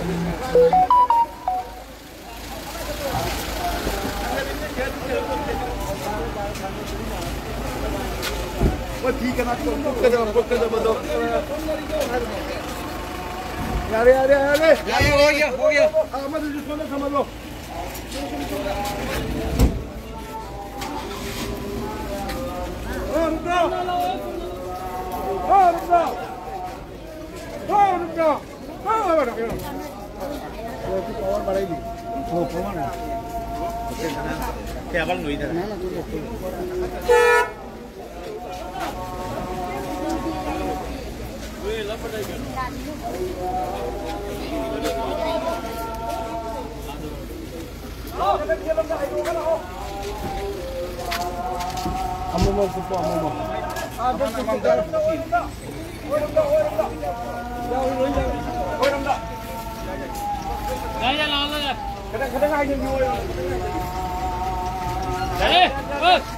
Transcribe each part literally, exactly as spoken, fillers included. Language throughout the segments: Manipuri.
ꯃꯣꯏ ꯐꯤ ꯀꯅꯥ ꯀꯣꯠꯀꯗꯕ, ꯀꯣꯠꯀꯗꯕꯗꯣ? ꯌꯥꯔꯦ, ꯌꯥꯔꯦ, ꯌꯥꯔꯦ꯫ ꯌꯥꯔꯦ, ꯍꯣꯏ, ꯍꯣꯏ, ꯍꯣꯏ꯫ ꯑꯥ, ꯑꯃꯗꯨꯁꯨ ꯁꯣꯝꯗ ꯊꯝꯍꯜꯂꯣ꯫ ꯍꯣ, ꯔꯨꯝꯗ꯫ ꯍꯣ, ꯔꯨꯝꯗ꯫ ꯍꯣ, ꯔꯨꯝꯗ꯫ ꯍꯣ, ꯔꯨꯝꯗ꯫ ꯑꯃꯃꯝ ꯆꯨꯞꯄꯣ, ꯑꯃꯃꯝ꯫ ꯌꯥꯔꯦ, ꯌꯥꯔꯦ, ꯂꯥꯛꯑꯣ, ꯂꯥꯛꯑꯣ꯫ ꯌꯥꯔꯦ, ꯕꯁ꯫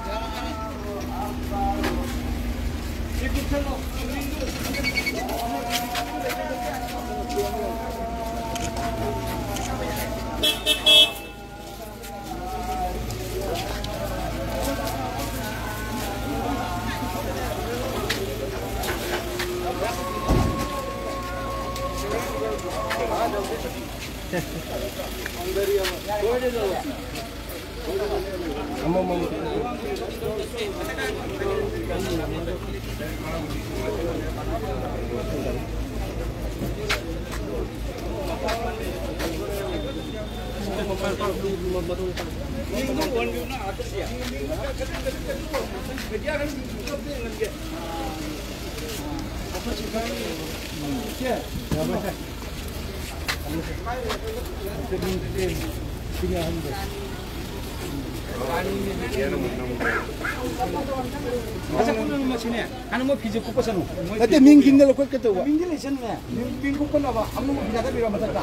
ꯃꯁꯛ ꯈꯪꯗꯕ ꯃꯁꯤꯅꯦ꯫ ꯍꯥꯟꯅ ꯃꯣꯏ ꯐꯤꯁꯦ ꯀꯨꯞꯄ ꯆꯠꯂꯨ꯫ ꯃꯣꯏ ꯅꯠꯇꯦ, ꯃꯤꯡ ꯈꯤꯡꯗ ꯂꯧꯈꯠꯀꯦ ꯇꯧꯕ꯫ ꯃꯤꯡꯗꯤ ꯂꯩꯁꯟꯅꯦ꯫ ꯃꯤꯡ, ꯃꯤꯡ ꯀꯨꯞꯄ ꯅꯕ ꯑꯃꯨꯛ ꯌꯥꯗꯕꯤꯔꯣ ꯃꯊꯛꯇ?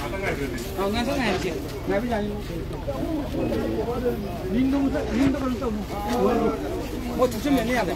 ꯑ, ꯉꯥꯏꯈꯣ, ꯉꯥꯏꯈꯣ, ꯏꯆꯦ꯫ ꯉꯥꯏꯕ ꯌꯥꯅꯤ꯫ ꯃꯤꯡꯗꯣ ꯑꯃꯨꯛꯇ, ꯃꯤꯡꯗꯣ ꯀꯩꯅꯣ ꯇꯧꯅꯨ꯫ ꯃꯣꯏ ꯊꯨꯞꯆꯟꯕꯅꯤ ꯌꯥꯗꯦ꯫